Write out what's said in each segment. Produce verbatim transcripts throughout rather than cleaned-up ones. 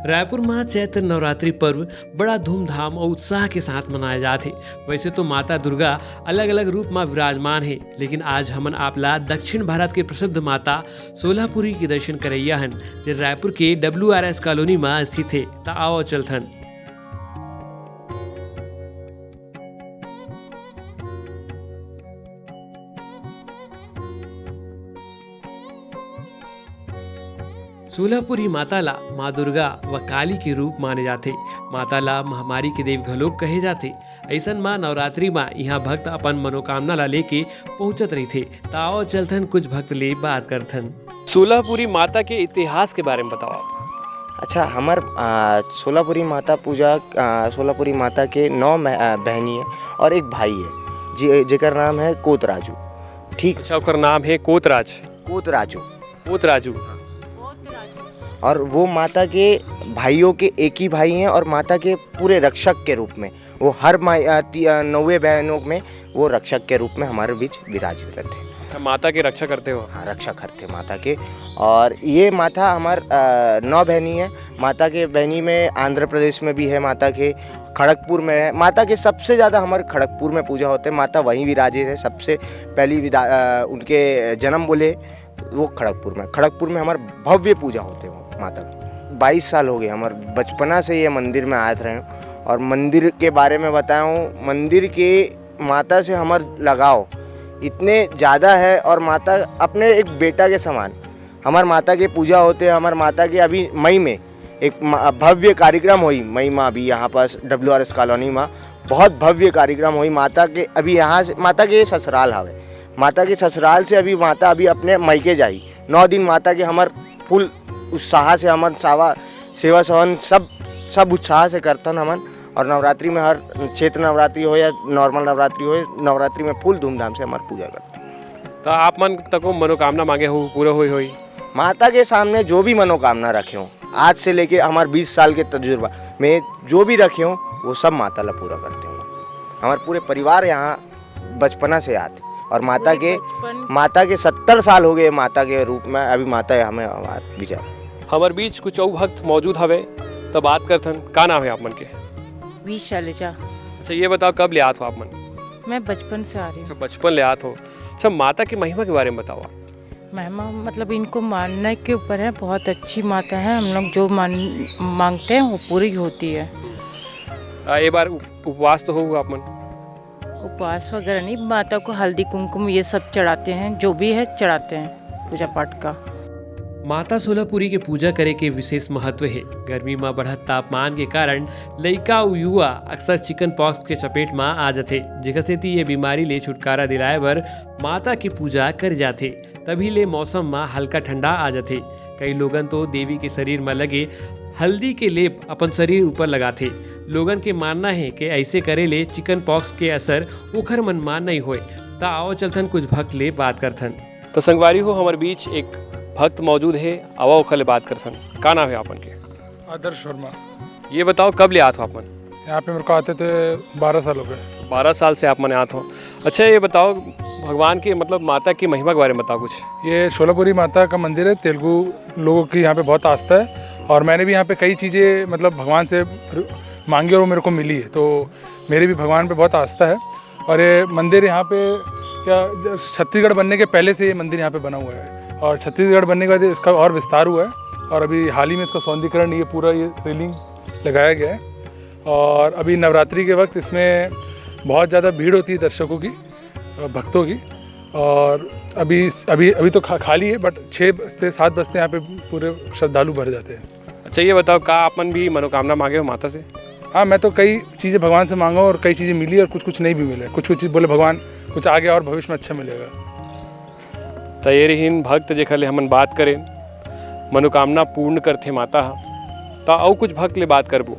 रायपुर म चैत्र नवरात्रि पर्व बड़ा धूमधाम अउ उत्साह के साथ मनाए जात हे। वैसे तो माता दुर्गा अलग-अलग रूप म विराजमान हे, लेकिन आज हमन आप ला दक्षिण भारत के प्रसिद्ध माता सोलापुरी के दर्शन करइया हन, जे रायपुर के डब्ल्यूआरएस कॉलोनी म स्थित हे। त आओ चलथन। सोलापुरी माता ला माँ दुर्गा व काली के रूप माने जाथे। माता ला महामारी के देवी घलोक कहे जाथे। अइसन म नवरात्रि म इहाँ भक्त अपन मनोकामना ला लेके पहुँचत रहिथे। त आओ चलथन कुछ भक्त ले बात करथन। सोलापुरी माता के इतिहास के बारे में बताओ आप। अच्छा, हमर, आ, सोलापुरी माता पूजा, आ, सोलापुरी माता के नौ मह-, आ, बहनी है और एक भाई है, जे-, जेकर नाम है कोत राजू। ठीक। अच्छा, ओकर नाम है कोत राज। कोत राजू। कोत राजू। और वो माता के भाइयों के एक ही भाई हैं और माता के पूरे रक्षक के रूप में वो हर मा-, आ, ती-, आ, नौवे बहनों में वो रक्षक के रूप में हमारे बीच विराजित रहते हैं। अच्छा, माता की रक्षा करते हो? हाँ, रक्षा करते हैं माता के। और ये माता हमार, आ, नौ बहनी है। माता के बहनी में आंध्र प्रदेश में भी है, माता के खड़गपुर में है। माता के सबसे ज़्यादा हमारे खड़गपुर में पूजा होते हैं। माता वहीं विराजित है, सबसे पहली विदा-, आ, उनके जन्म बोले वो खड़गपुर में। खड़गपुर में हमारे भव्य पूजा होते हैं माता की। बाईस साल हो गए हमारे बचपना से ये मंदिर में आत रहे हैं। और मंदिर के बारे में बताऊँ, मंदिर के माता से हमार लगाव इतने ज़्यादा है और माता अपने एक बेटा के समान। हमार माता के पूजा होते, हमार माता के अभी मई में एक म-, भव्य कार्यक्रम होई मई में, अभी यहाँ पास डब्ल्यूआरएस कॉलोनी में बहुत भव्य कार्यक्रम होई। माता के अभी यहाँ से, माता के ससुराल हवे, माता के ससुराल से अभी माता अभी अपने मइके जाई। नौ दिन माता के हमर फुल उत्साह से हमन सावा-, सेवा सवन सब, सब उत्साह से करथन हमन। और नवरात्रि में हर चैत्र नवरात्रि हो या नॉर्मल नवरात्रि हो, नवरात्रि में फुल धूमधाम से हमर पूजा करथन। तो आप मन तको मनोकामना मांगे हो, पूरा होई होई? माता के सामने जो भी मनोकामना रखे हो, आज से लेके हमार बीस साल के तजुर्बा में जो भी रखे हो, वो सब माता ला पूरा करते हो। हमार पूरे परिवार यहाँ बचपना से आते और माता पूरे के, बचपन। माता के सत्तर साल हो गए माता के रूप में, अभी माता हमें हमार विचार। हमर बीच कुछ अउ भक्त मौजूद हवे, तो बात करथन। का नाम है आप मन के? वी शैलजा। अच्छा, ये बताओ, कब ले आत हो आप मन? मैं बचपन से आ रही हूँ। अच्छा, बचपन ले आत हो। अच्छा, माता की महिमा के बारे में बताओ आप। महिमा मतलब इनको मानने के ऊपर है, बहुत अच्छी माता है। हम लोग जो मान, मांगते हैं वो पूरी होती है। आ, ये बार उप-, उपवास तो होगा आप मन? उपवास वगैरह नहीं, माता को हल्दी कुमकुम ये सब चढ़ाते हैं, जो भी है चढ़ाते हैं पूजा पाठ का। माता सोलापुरी के पूजा करे के विशेष महत्व हे। गर्मी म बढ़त तापमान के कारण लइका अउ युवा अक्सर चिकन पॉक्स के चपेट म आ जथे, जेकर सेती ये बीमारी ले छुटकारा दिलाए बर माता के पूजा करे जाथे। तभी ले मौसम म हल्का ठंडा आ जथे। कई लोगन तो देवी के शरीर म लगे हल्दी के लेप अपन शरीर ऊपर लगाथे। लोगन के मानना हे कि ऐसे करे ले चिकन पॉक्स के असर ओखर मन म नइ होय। त आओ चलथन कुछ भक्त ले बात करथन। तो संगवारी हो, हमर बीच एक भक्त मौजूद हे, आवा ओखर ले बात करथन। का नाम हे आपन के? आदर्श वर्मा। ये बताओ, कब ले आत हो आप मन? यहाँ पे मेरे को आते थे बारह साल हो गए। बारह साल से आप मन आत हो। अच्छा, ये बताओ, भगवान के, मतलब, माता की महिमा के बारे में बताओ कुछ। ये शोलापुरी माता का मंदिर है, तेलुगु लोगों की यहाँ पे बहुत आस्था है और मैंने भी यहाँ पे कई चीज़ें, मतलब, भगवान से र-, मांगी और वो मेरे को मिली है, तो मेरी भी भगवान पे बहुत आस्था है। और ये मंदिर यहाँ पे क्या ज-, छत्तीसगढ़ बनने के पहले से ये मंदिर यहाँ पे बना हुआ है और छत्तीसगढ़ बनने के बाद इसका और विस्तार हुआ है और अभी हाल ही में इसका सौंदर्यीकरण, ये पूरा ये रेलिंग लगाया गया है। और अभी नवरात्रि के वक्त इसमें बहुत ज़्यादा भीड़ होती है दर्शकों की, अ, भक्तों की। और अभी, अभी, अभी तो खा-, खाली है, but छः बजते, सात बजते यहाँ पे पूरे श्रद्धालु भर जाते हैं। अच्छा, ये बताओ, का आप मन भी मनोकामना मांगे हो माता से? हाँ, मैं तो कई चीज़ें भगवान से मांगा हूँ और कई चीज़ें मिली और कुछ, कुछ नहीं भी मिले। कुछ, कुछ बोले, "भगवान, कुछ आगे और भविष्य में अच्छा मिलेगा।" त ये रहिन भक्त, जेकर ले हमन बात करेन, मनोकामना पूर्ण करथे माता ह। त अउ कुछ भक्त ले बात करबो,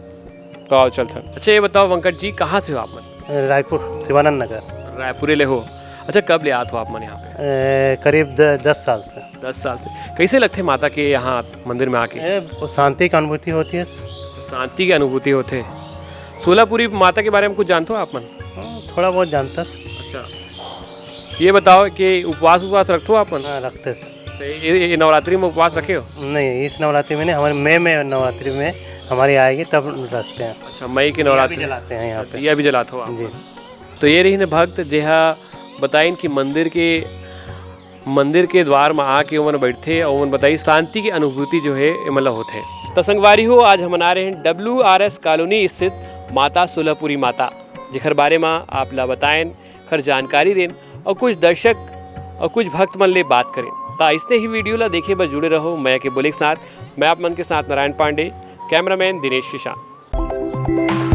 त आओ चलथन। अच्छा, ये बताओ वेंकट जी, कहाँ से हो आप मन? रायपुर, शिवानंद नगर। रायपुरे ले हो। अच्छा, कब ले आत हो आप मन यहाँ पे? ए, करीब द-, दस साल से। दस साल से। कैसे लगथे माता के यहाँ मंदिर में आके? ए, शांति की अनुभूति होती है। अच्छा, शांति की अनुभूति होथे। सोलापुरी माता के बारे में कुछ जानते हो आप मन? हाँ, थोड़ा बहुत जानता। अच्छा, ये बताओ कि उपवास, उपवास रखते हो आप मन? हाँ, रखते हैं। तो ये, ये नवरात्रि में उपवास रखे हो? नहीं, इस नवरात्रि में नहीं, हमारे मई में नवरात्रि में हमारी आएगी, तब रखते हैं। अच्छा, मई के दिया भी नवरात्रि। जलाते हैं यहाँ पे। दिया भी जलाते हो आप? जी। तो ये रहिन भक्त, जेहा बताइन कि मंदिर के, मंदिर के द्वार में आके ओमन बैठथे और ओमन बताई शांति की अनुभूति जो है एमन ला होथे। तो संगवारी हो, आज हमन आ रहे हैं डब्ल्यू आर एस कॉलोनी स्थित माता सुलहपुरी माता, जेखर बारे में आप ला बताएन, खर जानकारी देन और कुछ दर्शक और कुछ भक्त मन ले बात करें। तो ऐसने ही वीडियो ला देखे बर जुड़े रहो मैं के बोले के साथ। मैं आप मन के साथ नारायण पांडे, कैमरामैन दिनेश के साथ।